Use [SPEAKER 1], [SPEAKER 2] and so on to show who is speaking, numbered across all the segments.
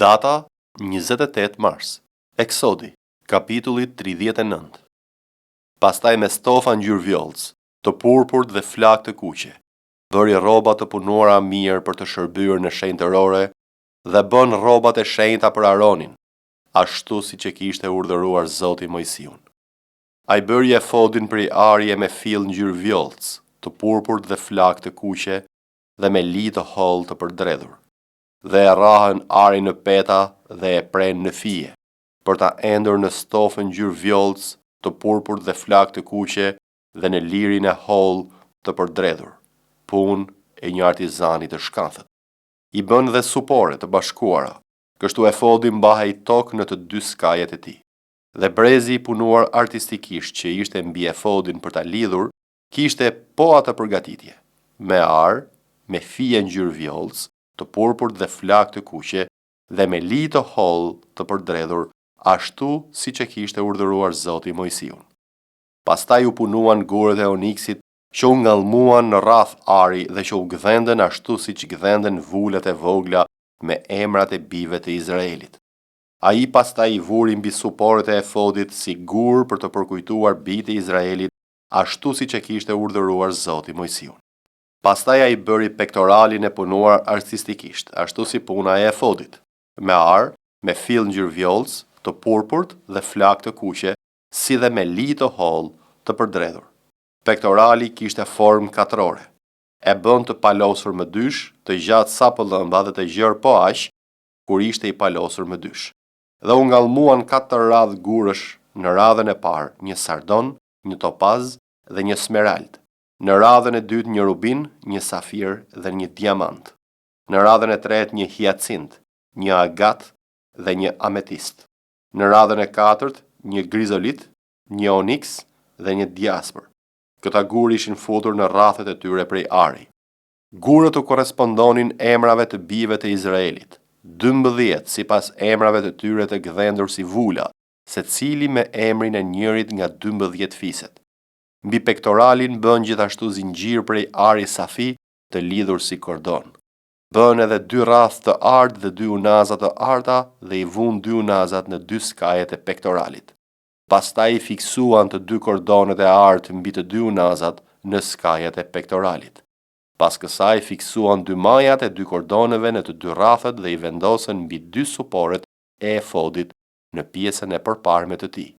[SPEAKER 1] Data 28 mars. Eksodi, kapitulli 39. Pastaj me stofa ngjyrë vjollcë, të purpurt dhe flakë të kuqe, bëri rroba të punuara mirë për të shërbyer në shenjtërore dhe bënë rrobat e shenjta për Aronin, ashtu siç e kishte urdhëruar Zoti Moisiun. Ai bëri efodin prej ari e me fill ngjyrë vjollcë, të purpurt dhe flakë të kuqe dhe me li të hollë të përdredhur. Dhe e rrahën arin në peta dhe e prenë në fije, për ta endur në stofën ngjyrë vjollcë, të purpurt dhe flakë të kuqe dhe në lirin e hollë të përdredhur, punë e një artizani të shkathët. I bënë dhe supore të bashkuara, kështu efodi mbahej tok në të dy skajet e tij. Dhe brezi i punuar artistikisht që ishte mbi efodin për ta lidhur, kishte po atë përgatitje, me ar, me fije ngjyrë vjollcë, të purpurt dhe flakë të kuqe dhe me li të hollë të përdredhur, ashtu siç e kishte urdhëruar Zoti Moisiun. Pastaj u punuan gurët e oniksit që u ngallmuan në rrathë ari dhe që u gdhendën ashtu siç gdhenden vulat e vogla me emrat e bijve të Izraelit. Ai pastaj i vuri mbi suporet e efodit si gurë për të përkujtuar bijtë e Izraelit ashtu siç e kishte urdhëruar Zoti Moisiun. Pastaj ai bëri pektoralin e punuar artistikisht, ashtu si puna e efodit, me ar, me fill ngjyrë vjollcë, të purpurt dhe flakë të kuqe, si dhe me li të hollë të përdredhur. Pektorali kishte formë katrore. E bënë të palosur më dysh, të gjatë sa pëllëmba dhe të gjerë po aq, kur ishte i palosur më dysh. Dhe u ngallmuan katër radhë gurësh, në radhën e parë një sardon, një topaz dhe një smerald. Në radhën e dytë një rubin, një safir dhe një diamant. Në radhën e tretë një hiacint, një agat dhe një ametist. Në radhën e katërt një grizolit, një oniks dhe një diaspër. Këta gurë ishin futur në rrathët e tyre prej ari. Gurët u korrespondonin emrave të bijve të Izraelit, 12 sipas emrave të tyre të gdhendur si vula, secili me emrin e njërit nga 12 fiset. Mbi pektoralin bënë gjithashtu zinxhirë prej ari safi të lidhur si kordon. Bënë edhe dy rrathë të artë dhe dy unaza të arta dhe i vunë dy unazat në dy skajet e pektoralit. Pastaj i fiksuan të dy kordonet e artë mbi të dy unazat në skajet e pektoralit. Pas kësaj fiksuan dy majat e dy kordonëve në të dy rrathët dhe i vendosën mbi dy suporet e efodit në pjesën e përparme të tij.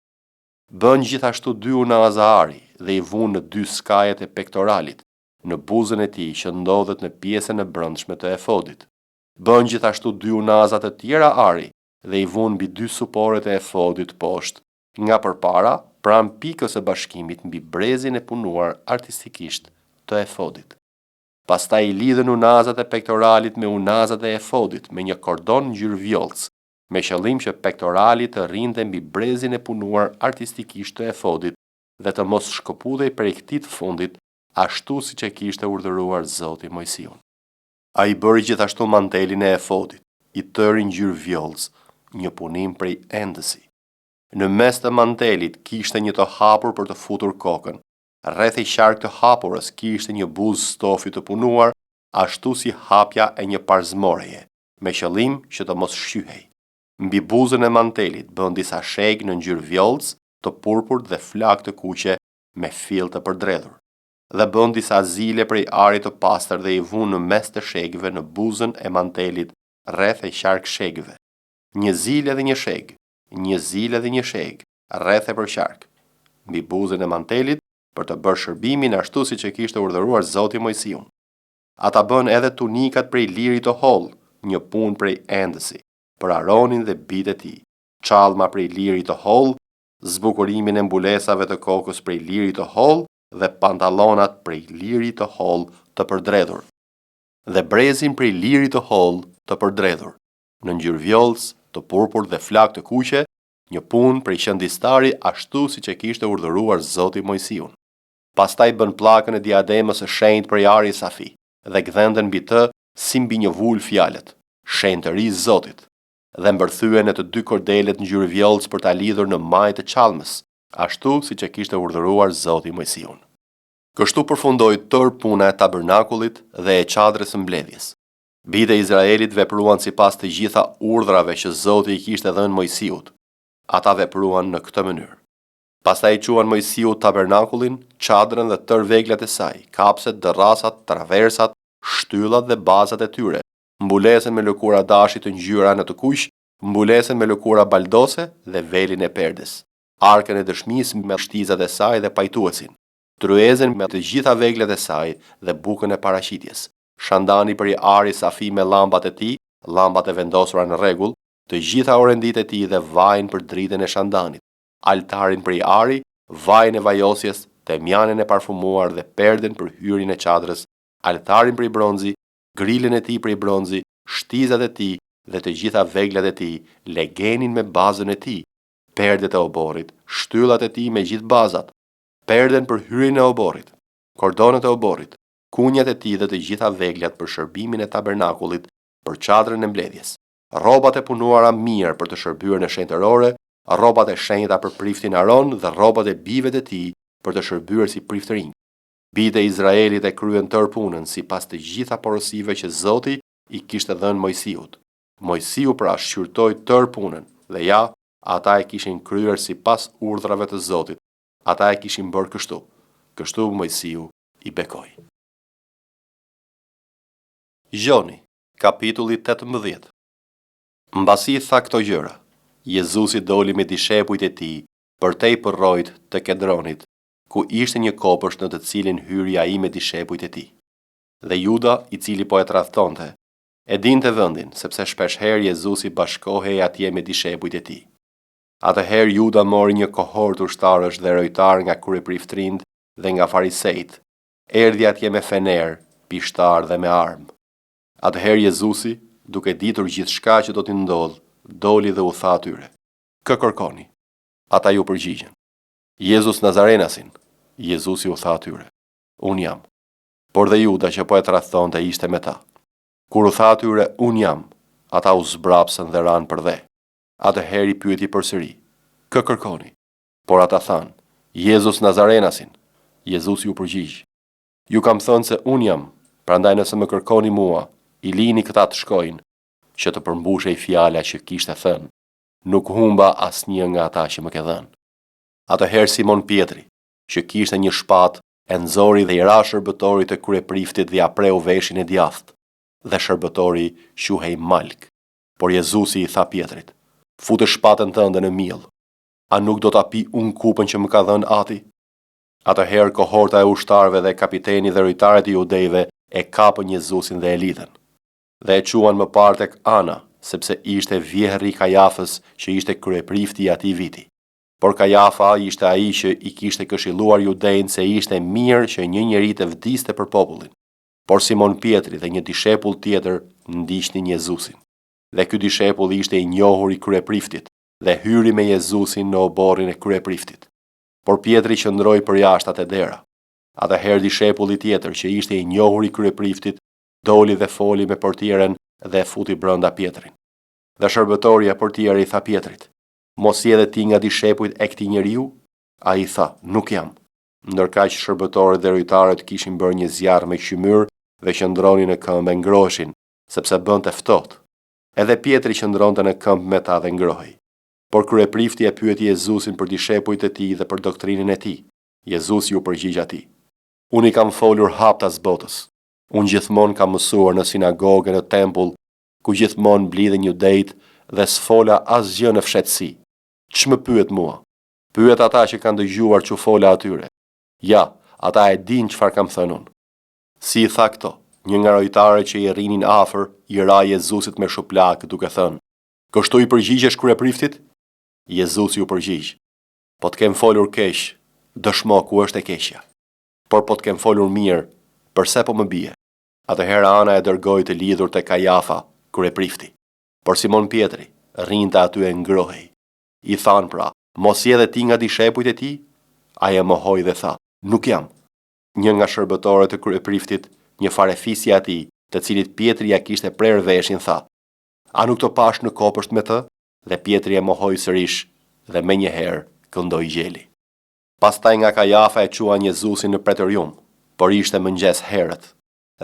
[SPEAKER 1] Bënë gjithashtu dy unaza ari dhe i vunë në dy skajet e pektoralit, në buzën e tij që ndodhet në pjesën e brendshme të efodit. Bënë gjithashtu dy unaza të tjera ari dhe i vunë mbi dy suporet e efodit poshtë, nga përpara, pranë pikës së bashkimit mbi brezin e punuar artistikisht të efodit. Pastaj i lidhën unazat e pektoralit me unazat e efodit me një kordon ngjyrë vjollcë, me qëllim që pektorali të rrinte mbi brezin e punuar artistikisht të efodit dhe të mos shkëputej prej këtij të fundit, ashtu siç e kishte urdhëruar Zoti Moisiun. Ai bëri gjithashtu mantelin e efodit, i tëri ngjyrë vjollcë, një punim prej endësi. Në mes të mantelit kishte një të hapur për të futur kokën. Rreth e qark të hapurës kishte një buzë stofi të punuar, ashtu si hapja e një parzmoreje, me qëllim që të mos shqyhej. Mbi buzën e mantelit bënë disa shegë në ngjyrë vjollcë, të purpurt dhe flakë të kuqe me fill të përdredhur. Dhe bënë disa zile prej ari të pastër dhe i vunë në mes të shegëve në buzën e mantelit rreth e qark shegëve. Një zile dhe një shegë, një zile dhe një shegë, rreth e përqark, mbi buzën e mantelit për të bërë shërbimin ashtu siç e kishte urdhëruar Zoti Moisiun. Ata bënë edhe tunikat prej liri të hollë, një punë prej endësi, për Aronin dhe bijtë e tij, çallma prej liri të hollë, zbukurimin e mbulesave të kokës prej liri të hollë dhe pantallonat prej liri të hollë të përdredhur, dhe brezin prej liri të hollë të përdredhur, në ngjyrë vjollcë, të purpurt dhe flakë të kuqe, një punë prej qëndistari ashtu siç e kishte urdhëruar Zoti Moisiun. Pastaj bënë pllakën e diademës së shenjtë prej ari safi dhe gdhendën mbi të si mbi një vulë fjalët, Shenjtëri Zotit, dhe mbërthyen në të dy kordelet ngjyrë vjollcë për ta lidhur në majë të çallmës, ashtu siç e kishte urdhëruar Zoti Moisiun. Kështu përfundoi tërë puna e tabernakullit dhe e çadrës së mbledhjes. Bijtë e Izraelit vepruan sipas të gjitha urdhrave që Zoti i kishte dhënë Moisiut. Ata vepruan në këtë mënyrë. Pastaj i çuan Moisiut tabernakullin, çadrën dhe tërë veglat e saj, kapëset, dërrasat, traversat, shtyllat dhe bazat e tyre, mbulesën me lëkura dashi të ngjyra në të kuq, mbulesën me lëkura baldose dhe velin e perdes, arkën e dëshmisë me shtizat e saj dhe pajtuesin, tryezën me të gjitha veglat e saj dhe bukën e paraqitjes, shandani prej ari safi me llambat e tij, llambat e vendosura në rregull, të gjitha orenditë e tij dhe vajin për dritën e shandanit, altarin prej ari, vajin e vajosjes, temjanin e parfumuar dhe perden për hyrjen e çadrës, altarin prej bronzi, grilën e tij prej bronzi, shtizat e tij dhe të gjitha veglat e tij, legenin me bazën e tij, perdet e oborrit, shtyllat e tij me gjithë bazat, perden për hyrjen e oborrit, kordonët e oborrit, kunjat e tij dhe të gjitha veglat për shërbimin e tabernakullit, për çadrën e mbledhjes, rrobat e punuara mirë për të shërbyer në shenjtërore, rrobat e shenjta për priftin Aron dhe rrobat e bijve të tij për të shërbyer si priftërinj. Bijtë e Izraelit e kryen tërë punën sipas të gjitha porosive që Zoti i kishte dhënë Moisiut. Moisiu pra shqyrtoi tërë punën, dhe ja, ata e kishin kryer sipas urdhrave të Zotit, ata e kishin bërë kështu. Kështu Moisiu i bekoi. Gjoni, kapitulli 18 Mbasi tha këto gjëra, Jezusi doli me dishepujt e tij përtej përroit të Kedronit, ku ishte një kopësht në të cilin hyri ai me dishepujt e tij. Dhe Juda, i cili po e tradhtonte, e dinte vendin, sepse shpeshherë Jezusi bashkohej atje me dishepujt e tij. Atëherë Juda mori një kohortë ushtarësh dhe rojtarë nga kryepriftërinjtë dhe nga farisejtë, erdhi atje me fenerë, pishtarë dhe me armë. Atëherë Jezusi, duke ditur gjithçka që do t'i ndodhë, doli dhe u tha atyre, Kë kërkoni? Ata iu përgjigjën, Jezus Nazarenasin. Jezusi u tha atyre, Unë jam. Por dhe Juda që po e tradhtonte ishte me ta. Kur u tha atyre, Unë jam, ata u zbrapsën dhe ranë përdhe. Atëherë i pyeti përsëri, Kë kërkoni? Por ata thanë, Jezus Nazarenasin! Jezusi u përgjigj, Ju kam thënë se unë jam, prandaj nëse më kërkoni mua, i lini këta të shkojnë, që të përmbushej fjala që kishte thënë, Nuk humba asnjë nga ata që më ke dhënë. Atëherë Simon Pjetri, që kishte një shpatë, e nxori dhe i ra shërbëtorit të kryepriftit dhe ia preu veshin e djathtë, dhe shërbëtori quhej Malk. Por Jezusi i tha Pjetrit, Fute shpatën tënde në mill. A nuk do ta pi unë kupën që më ka dhënë Ati? Atëherë kohorta e ushtarëve dhe kapiteni dhe rojtarët e judejve e kapën Jezusin dhe e lidhën. Dhe e çuan më parë tek Ana, sepse ishte vjehrri i Kajafës që ishte kryeprifti i atij viti. Por Kajafa ishte ai që i kishte këshilluar judenjtë se ishte mirë që një njeri të vdiste për popullin. Por Simon Pjetri dhe një dishepull tjetër ndiqnin Jezusin. Dhe ky dishepull ishte i njohur i kryepriftit, dhe hyri me Jezusin në oborrin e kryepriftit. Por Pjetri qëndroi përjashta te dera. Atëherë dishepulli tjetër, që ishte i njohur i kryepriftit, doli dhe foli me portieren dhe e futi brenda Pjetrin. Dhe shërbëtorja portiere i tha Pjetrit, Mos je dhe ti nga dishepujt e këtij njeriu? Ai tha, Nuk jam. Ndërkaq shërbëtorët dhe rojtarët kishin bërë një zjarr me qymyr dhe qëndronin në këmbë e ngroheshin, sepse bënte ftohtë. Edhe Pjetri qëndronte në këmbë me ta dhe ngrohej. Por kryeprifti e pyeti Jezusin për dishepujt e tij dhe për doktrinën e tij. Jezusi iu përgjigj atij, Unë i kam folur haptas botës. Unë gjithmonë kam mësuar në sinagogë e në tempull, ku gjithmonë mblidhen judejtë dhe s'fola asgjë në fshehtësi. Ç'më pyet mua? Pyet ata që kanë dëgjuar ç'u fola atyre. Ja, ata e dinë çfarë kam thënë unë. Si i tha këto, një nga rojtarët që i rrinin afër i ra Jezusit me shuplakë, duke thënë, Kështu i përgjigjesh kryepriftit? Jezusi u përgjigj, Po të kem folur keq, dëshmo ku është e keqja. Por po të kem folur mirë, përse po më bie? Atëherë Ana e dërgoi të lidhur te Kajafa, kryeprifti. Por Simon Pjetri rrinte aty e ngrohej. I thanë pra, Mos je dhe ti nga dishepujt e tij? Ai e mohoi dhe tha, Nuk jam. Një nga shërbëtorët e kryepriftit, një farefis i atij, të cilit Pjetri ia kishte prerë veshin, tha, A nuk të pashë në kopësht me të? Dhe Pjetri e mohoi sërish, dhe menjëherë këndoi gjeli. Pastaj nga Kajafa e çuan Jezusin në pretorium, por ishte mëngjes herët.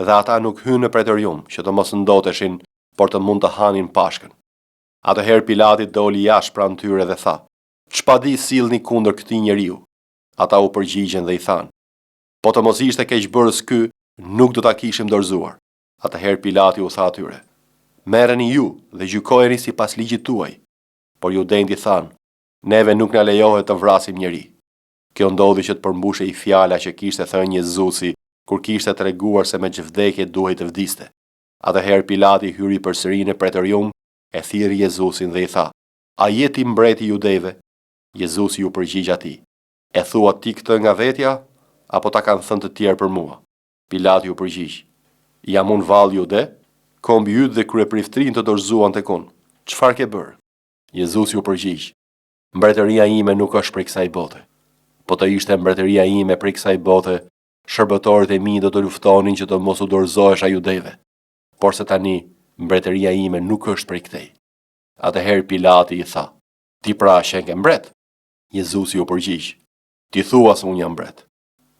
[SPEAKER 1] Dhe ata nuk hynë në pretorium, që të mos ndoteshin, por të mund të hanin Pashkën. Atëherë Pilati doli jashtë pranë tyre dhe tha, Ç'padi sillni kundër këtij njeriu? Ata u përgjigjën dhe i thanë, Po të mos ishte keqbërës ky, nuk do ta kishim dorëzuar. Atëherë Pilati u tha atyre, Merreni ju dhe gjykojeni sipas ligjit tuaj. Por judenjtë i thanë, Neve nuk na lejohet të vrasim njeri. Kjo ndodhi që të përmbushej fjala që kishte thënë Jezusi kur kishte treguar se me ç'vdekje duhej të vdiste. Atëherë Pilati hyri përsëri në pretorium, e thirri Jezusin dhe i tha, A je ti mbreti i judejve? Jezusi iu përgjigj atij, E thua ti këtë nga vetja, apo ta kanë thënë të tjerë për mua? Pilati iu përgjigj, Jam unë vallë jude? Kombi yt dhe kryepriftërinjtë të dorëzuan tek unë. Çfarë ke bërë? Jezusi u përgjigj, Mbretëria ime nuk është prej kësaj bote. Po të ishte mbretëria ime prej kësaj bote, shërbëtorët e mi do të luftonin që të mos u dorëzohesha judejve. Porse tani, mbretëria ime nuk është prej këtej. Atëherë Pilati i tha, Ti pra qenke mbret? Jezusi u përgjigj, Ti thua se unë jam mbret.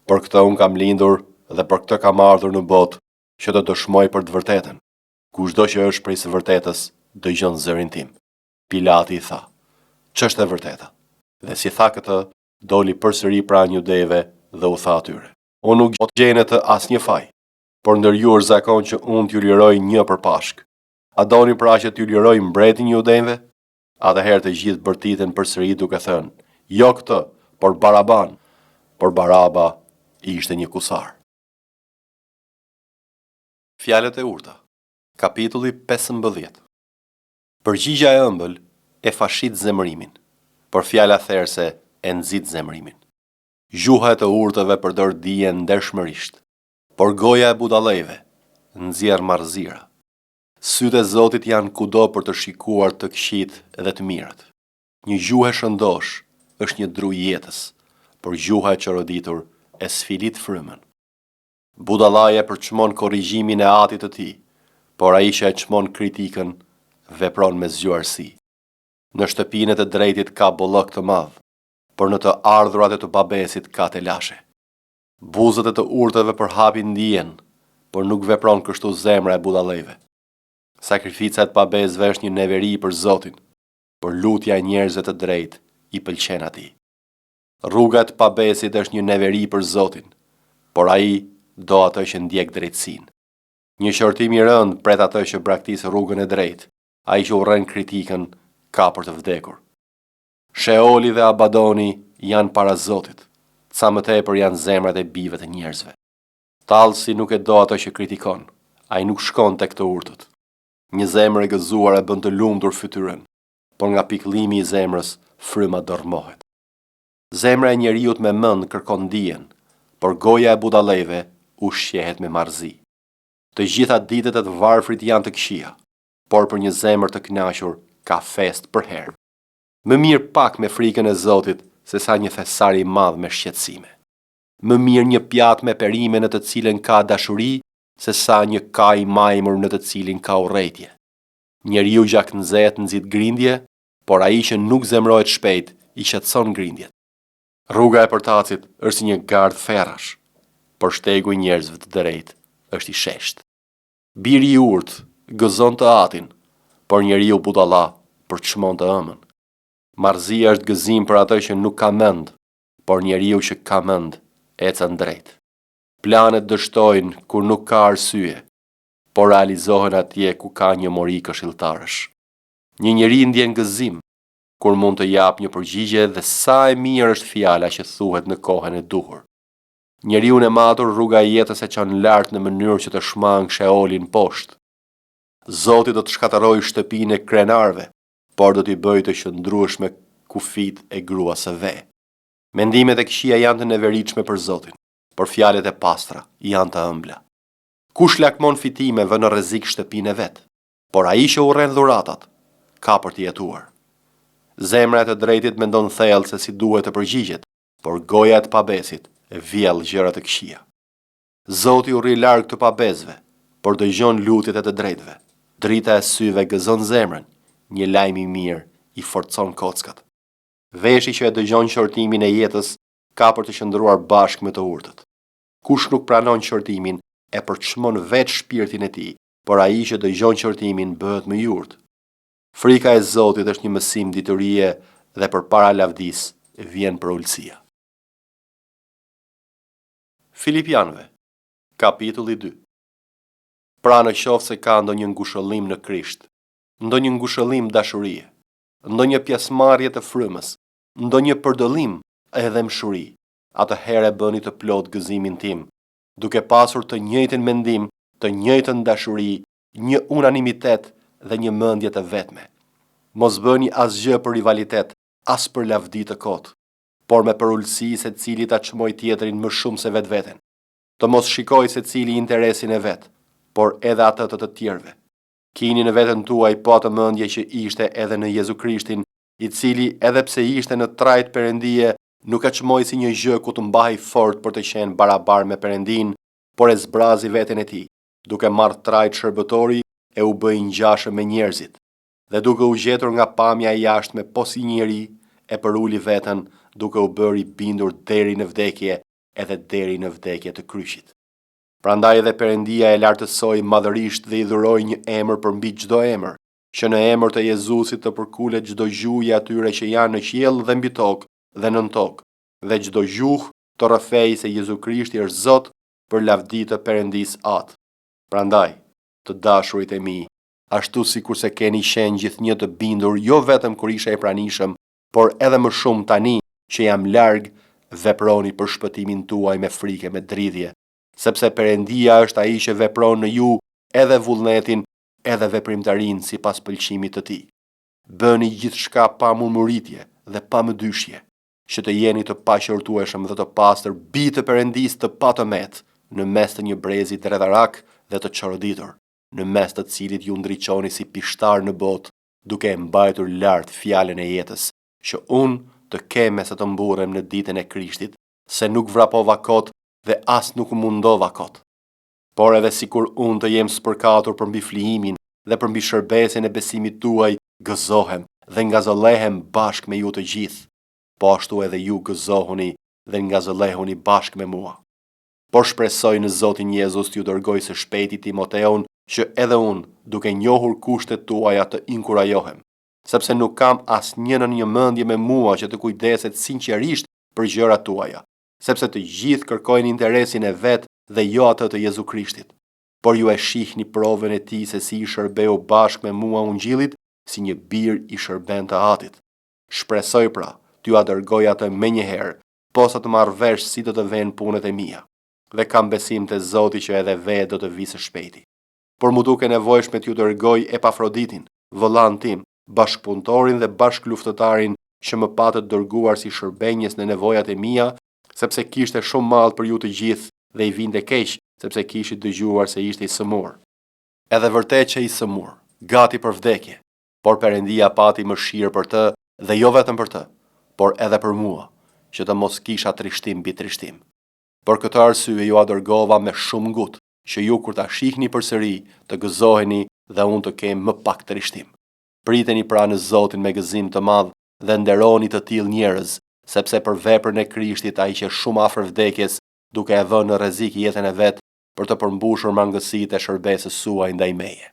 [SPEAKER 1] Për këtë unë kam lindur dhe për këtë kam ardhur në botë, që të dëshmoj për të vërtetën. Kushdo që është prej së vërtetës, dëgjon zërin tim. Pilati i tha, Ç'është e vërteta? Dhe si tha këtë, doli përsëri pranë judejve dhe u tha atyre, Unë nuk gjej në të asnjë faj, por ndër ju është zakon që unë t'ju liroj një për Pashkë. A doni pra që t'ju liroj mbretin e judenjve? Atëherë të gjithë bërtitën përsëri duke thënë, Jo këtë, por Baraban! Por Baraba ishte një kusar. Fjalët e urta, kapitulli 15 Përgjigja e ëmbël e fashit zemërimin, por fjala therëse e nxit zemërimin. Gjuha e të urtëve përdor dijen ndershmërisht, por goja e budallejve nxjerr marrëzira. Sytë e Zotit janë kudo për të shikuar të këqijtë dhe të mirët. Një gjuhë e shëndoshë është një dru i jetës, por gjuha e çoroditur e sfilit frymën. Budallaja e përçmon korrigjimin e atit të tij, por ai që e çmon kritikën vepron me zgjuarsi. Në shtëpinë e të drejtit ka bollëk të madh, por në të ardhurat e të pabesit ka telashe. Buzët e të urtëve përhapin dijen, por nuk vepron kështu zemra e budallejve. Sakrifica e të pabesëve është një neveri për Zotin, por lutja e njerëzve të drejtë i pëlqen atij. Rruga e të pabesit është një neveri për Zotin, por ai do atë që ndjek drejtësinë. Një qortim i rëndë pret atë që braktis rrugën e drejtë, ai që urren kritikën ka për të vdekur. Sheoli dhe Abadoni janë para Zotit, ca më tepër janë zemrat e bijve të njerëzve. Tallësi nuk e do atë që kritikon, ai nuk shkon tek të urtët. Një zemër e gëzuar e bën të lumtur fytyrën, por nga pikëllimi i zemrës fryma dërrmohet. Zemra e njeriut me mend kërkon dijen, por goja e budallejve ushqehet me marrëzi. Të gjitha ditët e të varfrit janë të këqija, por për një zemër të kënaqur ka festë përherë. Më mirë pak me frikën e Zotit sesa një thesar i madh me shqetësime. Më mirë një pjatë me perime në të cilën ka dashuri sesa një ka i majmur në të cilin ka urrejtje. Njeriu gjaknxehtë nxit grindje, por ai që nuk zemërohet shpejt i qetëson grindjet. Rruga e përtacit është si një gardh ferrash, por shtegu i njerëzve të drejtë është i sheshtë. Biri i urtë gëzon të atin, por njeriu budalla përçmon të ëmën. Marrëzia është gëzim për atë që nuk ka mend, por njeriu që ka mend ecën drejt. Planet dështojnë kur nuk ka arsye, por realizohen atje ku ka një mori këshilltarësh. Një njeri ndjen gëzim kur mund të japë një përgjigje dhe sa e mirë është fjala që thuhet në kohën e duhur. Njeriun e matur rruga e jetës e çon lart në mënyrë që të shmangë Sheolin poshtë. Zoti do të shkatërrojë shtëpinë e krenarëve, por do t'i bëjë të qëndrueshme kufijtë e gruas së ve. Mendimet e këqija janë të neveritshme për Zotin, por fjalët e pastra janë të ëmbla. Kush lakmon fitime vë në rrezik shtëpinë e vet, por ai që urren dhuratat, ka për të jetuar. Zemra e të drejtit mendon thellë se si duhet të përgjigjet, por goja e të pabesit vjell gjëra të këqija. Zoti u rri larg të pabesëve, por dëgjon lutjet e të drejtëve. Drita e syve gëzon zemrën, një lajm i mirë i forcon kockat. Veshi që e dëgjon qortimin e jetës ka për të qëndruar bashkë me të urtët. Kush nuk pranon qortimin, e përçmon vetë shpirtin e tij, por ai që dëgjon qortimin bëhet më i urtë. Frika e Zotit është një mësim diturie dhe përpara lavdisë vjen përulësia. Filipianëve, kapitulli 2. Pra në qoftë se ka ndonjë ngushëllim në Krisht, ndonjë ngushëllim dashurie, ndonjë pjesëmarrje të frymës, ndonjë përdëllim e dhembshuri, atëherë bëni të plotë gëzimin tim, duke pasur të njëjtin mendim, të njëjtën dashuri, një unanimitet dhe një mendje të vetme. Mos bëni asgjë për rivalitet, as për lavdi të kotë, por me përulësi secili ta çmojë tjetrin më shumë se vetveten. Të mos shikojë secili interesin e vet, por edhe atë të të tjerëve. Kini në veten tuaj po atë mendje që ishte edhe në Jezu Krishtin, i cili edhe pse ishte në trajtë Perëndie, nuk e çmoi si një gjë ku të mbahej fort për të qenë barabar me Perëndinë, por e zbrazi veten e tij, duke marrë trajtë shërbëtori e u bë i ngjashëm me njerëzit. Dhe duke u gjetur nga pamja e jashtme po si njeri, e përuli veten, duke u bërë i bindur deri në vdekje, edhe deri në vdekje të kryqit. Prandaj edhe Perëndia e lartësoi madhërisht dhe i dhuroi një emër përmbi çdo emër, që në emër të Jezusit të përkulet çdo gjunjë e atyre që janë në qiell dhe mbi tokë dhe nën tokë, dhe çdo gjuhë të rrëfejë se Jezu Krishti është Zot për lavdi të Perëndisë Atë. Prandaj, të dashurit e mi, ashtu sikurse keni qenë gjithnjë të bindur jo vetëm kur isha i pranishëm, por edhe më shumë tani që jam larg, veproni për shpëtimin tuaj me frikë e me dridhje, sepse Perëndia është ai që vepron në ju edhe vullnetin, edhe veprimtarinë sipas pëlqimit të tij. Bëni gjithçka pa murmuritje dhe pa mëdyshje, që të jeni të paqortueshëm dhe të pastër bij të Perëndisë të patëmetë, në mes të një brezi dredharak dhe të çoroditur, në mes të cilit ju ndriçoni si pishtarë në botë, duke e mbajtur lart fjalën e jetës, që unë të kem me se të mburrem në ditën e Krishtit, se nuk vrapova kot dhe as nuk u mundova kot. Por edhe sikur unë të jem spërkatur përmbi flijimin dhe përmbi shërbesën e besimit tuaj, gëzohem dhe ngazëllehem bashkë me ju të gjithë. Po ashtu edhe ju gëzohuni dhe ngazëllehuni bashkë me mua. Por shpresoj në Zotin Jezus t'ju dërgoj së shpejti Timoteun, që edhe unë, duke njohur kushtet tuaja të inkurajohem, sepse nuk kam asnjë në një mendje me mua që të kujdeset sinqerisht për gjërat tuaja, sepse të gjithë kërkojnë interesin e vet dhe jo atë të Jezu Krishtit. Por ju e shihni provën e tij se si i shërbeu bashkë me mua Ungjillit, si një bir i shërben të atit. Shpresoj pra, t'jua dërgoj atë menjëherë, posa të marr vesh si do të venë punët e mia. Dhe kam besim te Zoti që edhe vetë do të vij së shpejti. Por m'u duk e nevojshme t'ju dërgoj Epafroditin, vëllanë tim, bashkëpunëtorin dhe bashkëluftëtarin që më patët dërguar si shërbenjës në nevojat e mia, sepse kishte shumë mall për ju të gjithë dhe i vinte keq, sepse kishit dëgjuar se ishte i sëmurë. Edhe vërtet qe i sëmurë, gati për vdekje, por Perëndia pati mëshirë për të dhe jo vetëm për të, por edhe për mua, që të mos kisha trishtim mbi trishtim. Për këtë arsye jua dërgova me shumë ngut, që ju kur ta shihni përsëri, të gëzoheni dhe unë të kem më pak trishtim. Priteni pra në Zotin me gëzim të madh dhe nderoni të tillë njerëz, sepse për veprën e Krishtit ai qe shumë afër vdekjes, duke e vënë në rrezik jetën e vet për të përmbushur mangësitë e shërbesës suaj ndaj meje.